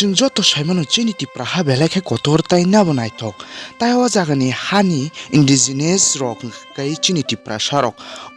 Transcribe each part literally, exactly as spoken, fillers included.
Chwng joto saimano chini Tipra ha belai khe kotor tei nabo naithok. Tai o jagani hani indigenous rok kai chini Tiprasa rok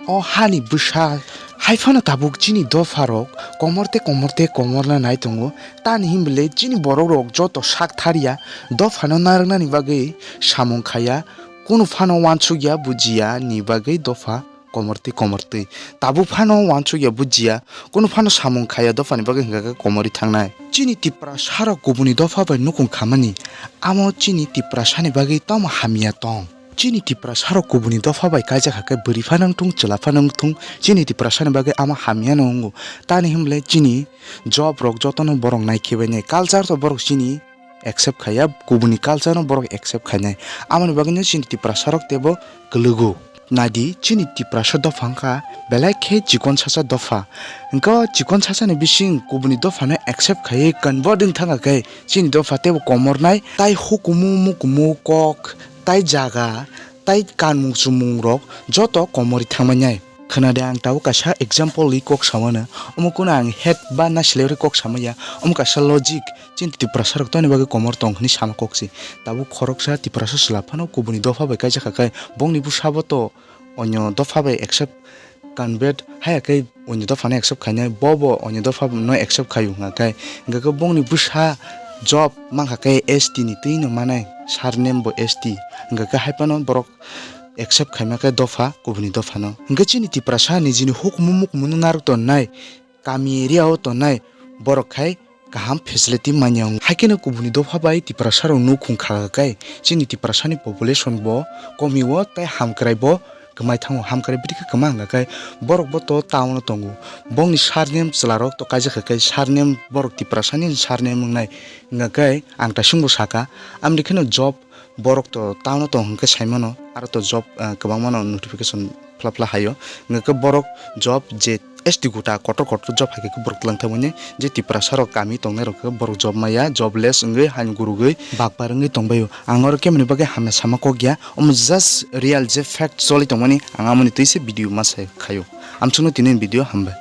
o hani bwsa hai phano tabuk chini dopha rok komor tei komor tei komorna nai tongo. Tani hinbele chini borok rok joto sak tharya dophano narwknani bagwi samung khaya, kunu phano uansukya bujiya ni bagwi dopha komortwi komortwi. Tabuk phano uansukya bujiya, kunu phano samung khaya dophani bagwi hwnkha khe komorwi thangnai. Chini Tiprasa rok kubuni dopha bai nukung khamani, amo chini Tiprasani bagwi tamo hamya tong? Chini Tiprasa rok kubuni dopha bai kaijak hakhe bwrwi phano wngthung, chwla phano wngthung, chini Tiprasani bagwi amo hamyano wngo. Tani hinbole chini job rok jotono borok nai khibainai, culture to borok chini accept khaiya, kubuni culture no borok accept khainai. Amoni bagwino chini Tiprasa rok teibo kwlwgo. Naidi, chini Tiprasa dopha wngkha belai khe chikon sacha dopha. Hwnkhe o chikon sachani bising kubuni dophano accept khaiwi convert wng thangkha khe chini dopha teibo komornai, tai hukumu mukumu kok, tai jaga, tai kanmung chumung rok joto komorwi thangmani. Khwnade, ang tabuk kaisa example ri kok samano, omo kunu ang hate ba nasilai ri kok samaya, omo kaisa logic, chini Tiprasa rok toni bagwi komor tong hwnwi sama kok se. Tabuk khoroksa Tiprasa chwla phano kubuni dopha bai kaijak kha khe, bongni bwsabo to onyo dopha bai accept convert haya khe onyo dopha no accept khainai, bo bo onyo dopha no accept khaio hwnka khe, hwnkha khe bongni bwsa job mankha khe S T ni twi no manai, surname bo S T, hwnkha khe hai phano borok accept khaima khe dopha, kubuni dopha no. Hwnkhe chini Tiprasa nijini hukumu mukumu no narwk tongnai, kami area o tongnai borok khai kaham facility manya wngo. Hai kheno kubuni dopha bai Tiprasa rok nukhung kha khe chini Tiprasa ni population bo komi o tei hamkrai bo kwmai thango. Hamkrai bwrwi khe kwma hwnkha khe borok bo to town o tongo. Bongni surname chwla rok to kaijak kha khe surname borok Tiprasa ni surname wngnai hwnkha khe ang taising bo saka. Amni kheno job borok to town o tong hwnkhe saimano, aro to job, ah, kwbangma no notification phla phla haio. Hwnkhe borok job je S T gota kotor kotor job hai khe borok twlang thangmani, je Tiprasa rok kami tongnai rok khe borok job maya, jobless wngwi haino gurugwi bakbar wngwi tongbaio. Ang oro kemoni bagwi hamya sama kok ya, omo just real je fact choli tongmani, ang amoni twi se video ma sai khaio. Amchukno tini video hambai.